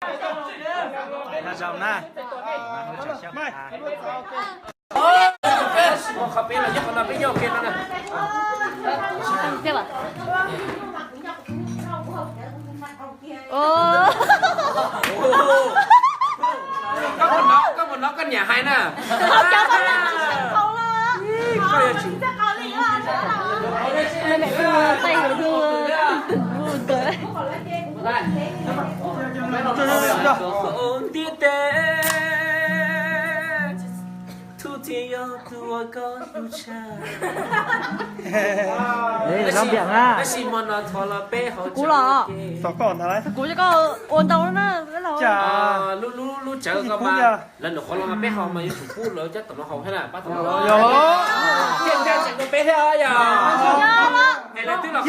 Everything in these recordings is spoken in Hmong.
Noj zoo na. Koj puas hnov koj niam hais na? Ntiaj teb, Thub thiaj yog tus uas koj hlub tshaj. Tab sis hmo no thov los peb haus. Kuv los, kuv cov koj ua ntau na. Lub, lub tsawv ko mas lawv nws qhuav los mas peb haus mas yuav tsum pub lawv cov tom no haus thiab na, pab tom no. Thiaj ntshai tseem rau peb thiab yog.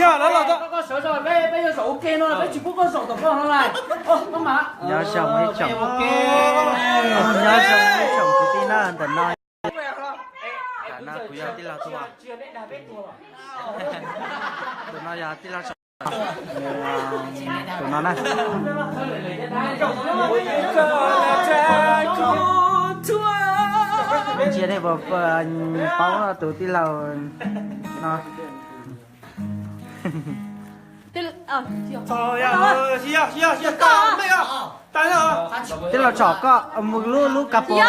Yog lawv los koj sawv zog peb, peb yuav zaum ua ke no peb tsis pub koj zaum tom koj no na. Nyob zoo ib tsoom, nyob zoo ib tsoom kwv tij na, ntawm no, ntawm no kuv yog tij laug Tuam. Tus no yog tij laug Tsom, tus no na. Ntsia nej puas paub tus tij laug no. Tij laug Tsom, koj mus lub, lub ka pos.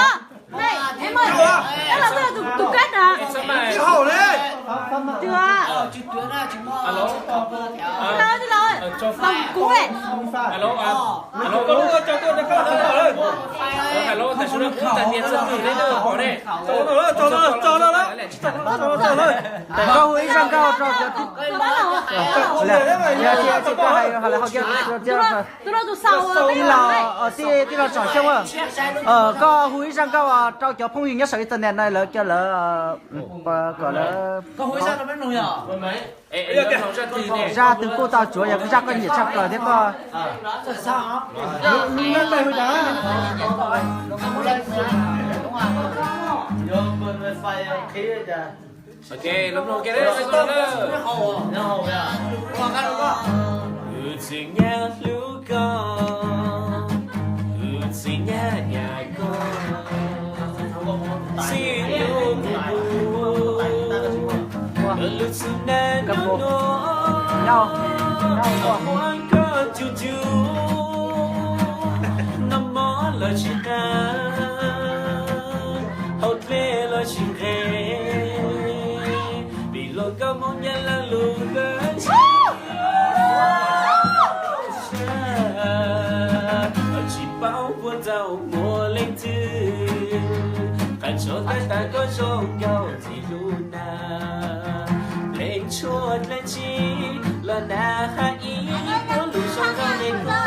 Koj hu ib zaj nkauj rau cov, tij laug Tsom Xyooj, koj hu ib zaj nkauj rau cov phooj ywg nyob saum internet no lawv, cov lawv, kom lawv, zaj twg kuj tau tsuav yog zaj koj nyiam tshaj plaws thiab koj. Wb txiv nyab hlub koj, wb txiv nyab nyam koj, txij hnub kuv mus, lub txhua nab nub nuav, muab koj cuj cuj, noj mov los tsis qab, hauv dlej los tsis nqes, vim luag nkauj Hmoob Nyab Laj lug kawg ntshe, tsis paub puas txaus muaj leej twg, qab tso tab tas koj zoo nkauj txij lub nag, leej tshuaj dlej tsi los nag hab ib puab lug zoo nkauj le koj,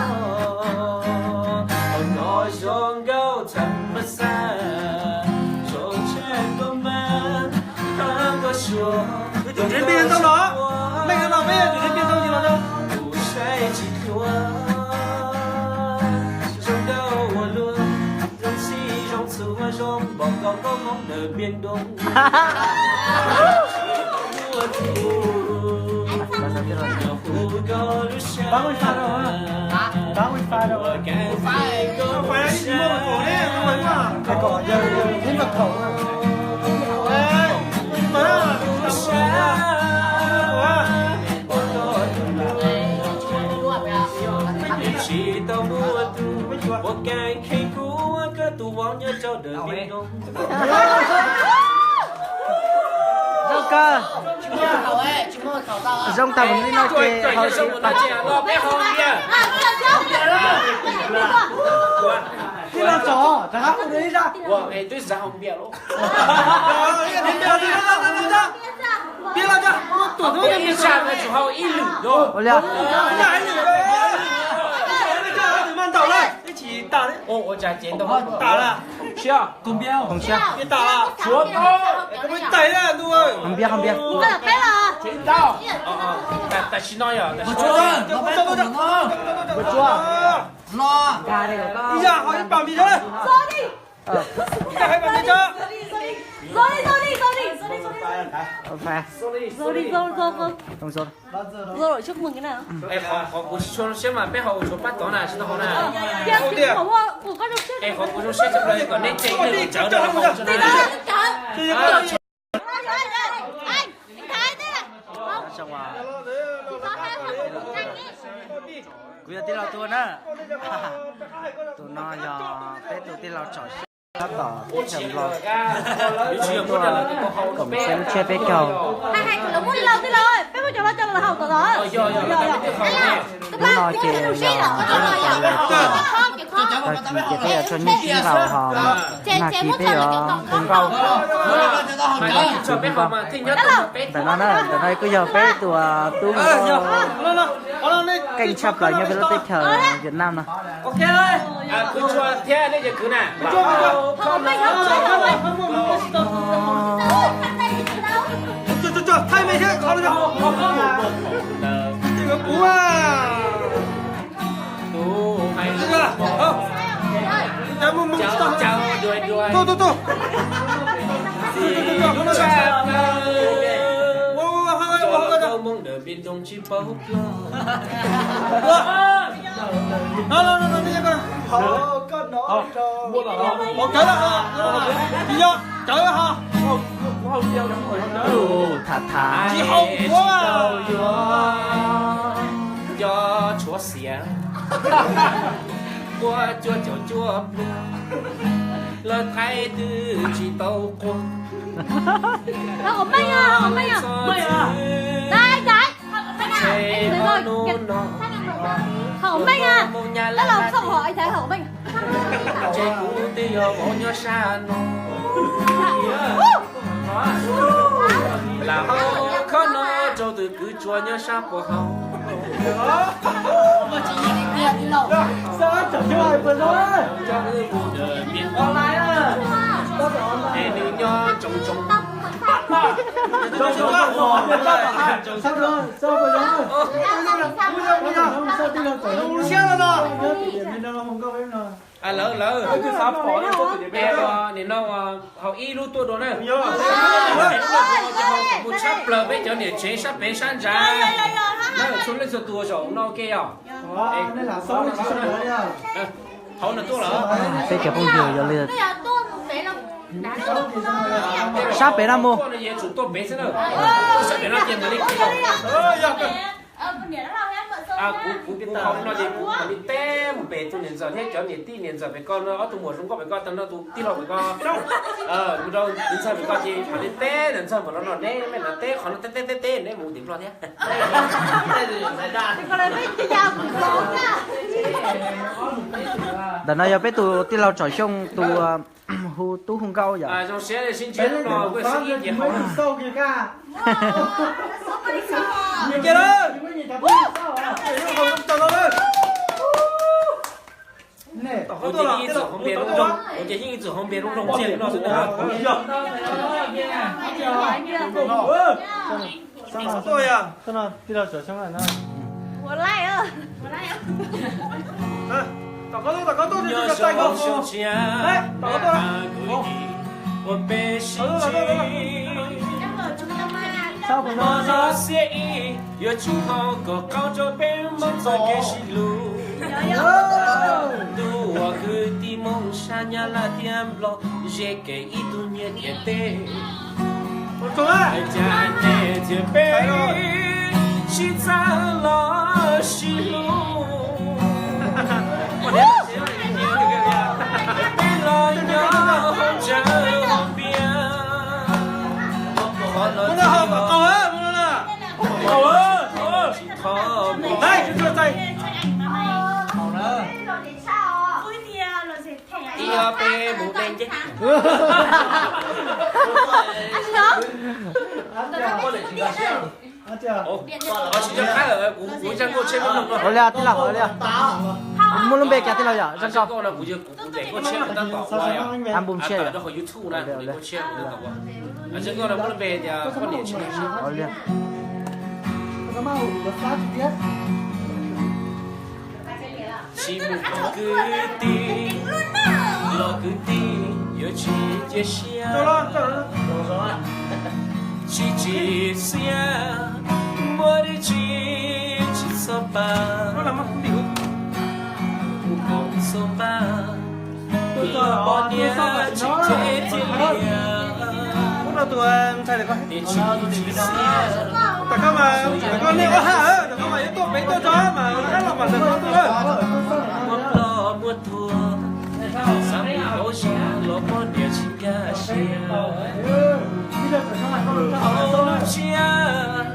hauv koj zoo nkauj tham ma xaj, zoo tshaj koj mas hab koj suav. Tus dheev peb ntau no, mej no peb tus dheev peb ntau no, kuv saib tsis dlua, zoo nkauj ua luaj, zoo txhij zoo txhua, zoo npaum nkaus koj Hmoob ntawm npiaj nroog. Tsis tau muaj tus uas kheev khuv koj tus vauv nyob rau ntawm npiaj nroog. Zoo kawg. Zoo tag li no ces haus tsis tau. Tij laug Tsom, rov qab hu dua ib zaj. Twb xav haus npias lawm. Ib zaj no tsum haus ib lwm. Ua li. Ua cas ces ntau. Hoos siab. Hoos siab. Hoos npias, hoos npias. Tam sim no yog. Ua tsuav. Ib zaj haus ib pas npias. Sorry, sorry, sorry, sorry. Không sao. Rồi, chúc mừng cái nào? Es qhov kuv tsis tshua zoo siab mas peb ho ua tshuav pab tod na, tsis tau hauv na. Es qhov kuv zoo siab tshaj plaws kom neb tseg ib leeg tsawv no los ua tshuav na. Kuv yog tij laug Tuaj na. Tus no yog peb tus tij laug tsom siab tab tom teb chaws Nplog. Tuaj koom seb lub tsiab peb caug. Hnub no ces yog tij laug Tuaj, tag kis ces peb yuav tso nyiaj sib ntaus hos nag kis peb yuav hu nkauj, hu nkauj, hu nkauj. Ntawm no na, ntawm no kuj yog peb tus tub keej tshaj plaws nyob peb lub teb chaws Vietnam no. Tham tham. Cov tshuav xiav, quaj cuaj caum cuaj pluag, lawv thaij twb tsis tau quaj. Ces kuv twb yog vauv nyob sab no. Lam hau khob no rau tus kwv tsuas nyob sab puag hauv. Es nws nyob tsoom tsoom. Lawv, lawv, nim no hauv ib lub tuaj dua na. Mus tshab plaws peb cov niam tsev sab pem sab ntsa na, txhua leej txhua tus zaum no ua ke yog. Hauv no tuaj lawm. Peb cov phooj ywg yog li sab pem no mus. Tuaj no ces tsum tuaj pem xwb na. Sab pem no ces mam li Kuv, kuv mus hauv no ces kuv mam li teb mus pem tus niam ntxawm thiab cov niam tij niam ntxawm pem ko no, ob tug muam zoo nkauj pem ko, tag nrho tus tij laug pem ko, mus rau niam ntxawm pem ko ces mam li teb niam ntxawm npaum no no, neb mej no teb qhov no teb teb teb teb neb mus tim Nplog thiab. Ntawm no yog peb tus tij laug Tsom Xyooj tus hu tub hu nkauj yom. Zoo siab sib ntsib no, sib ntsib ces hauv. Kuv ces yeej ib txwm hauv npe lub nroog, kuv ces yeej ib txwm hauv npe lub nroog txiag no xwb na. Nyob zoo xyoo tshiab, ua peb sib ntsib, mob zog xiab ib, yuav tsum thov kom qaug rau peb mus txoj kev sib hlub. Ntuj ua kwv tij Hmoob sab Nyab Laj thiab Nplog, ze kev ib tug nyiag tiag teb. Cas nej thiaj peb sib txawj los sib hlub. Peb los nyob hauv tsev hauv pias, qhov no tsis yog, tsis thov mus. Ib ob peb mus de ncej. Tsis nco qab, kuv, kuv zaj nkauj tshiab lub nroog no. Ua li tij laug, ua li. Muaj lub npe cas tij laug yom, zaj nkauj? Zaj nkauj no kuv yog kuv, kuv daim nkauj tshiab no tab tom ua, album tshiab rau hauv YouTube na, kuv daim nkauj tshiab kuv tab tom ua. Zaj nkauj no muaj lub npe tias poj niam tsis nco sab. Ua li. Tsis mus kwv tij, los kwv tij yuav tsis cia siab. Tsis tsim xiab, muaj dab tsi tsis txhob pab, kuv koom txhua pab, los poj niam tsis cem thiaj liam. Tiam sis tsis tsim xiab, tom koj mas, tom koj nej ua haj, tom koj mas yuav tuaj pem tuaj tso mas rov qab los mas ntawm no tuaj. Muaj ploj muaj tuag, xav mus hauv zos los poj niam tsis nkag siab. Hauv lub ntsiab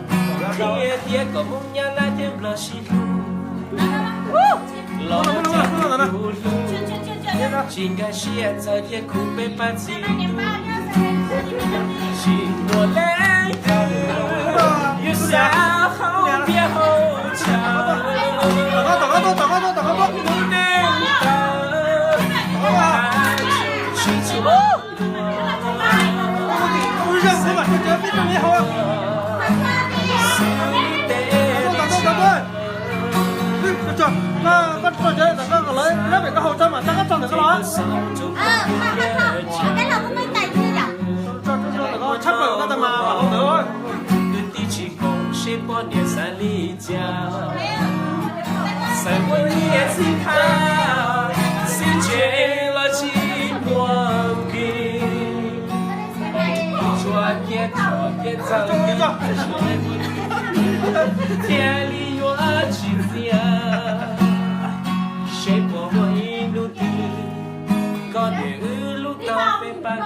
qhia tias kom Hmoob Nyab Laj thiab Nplog sib hlub, los mus ua hlub, tsis nkag siab txawm tias kuv peb pab txi, tsis muaj leej twg yuav xav hauv ntiaj hauv tsav. Hnub neej tawm, tsis tshua Kwv tij tsis koom seb poj niam xav li cas, xav muaj nyiaj xib thab, xib tsev los tsis muaj nqis. Tsuas cia txhom cia txaws, thiaj li yuav tsis txiaj. Seb puas muaj ib hnub twg koj niam wb hlub tau peb pab.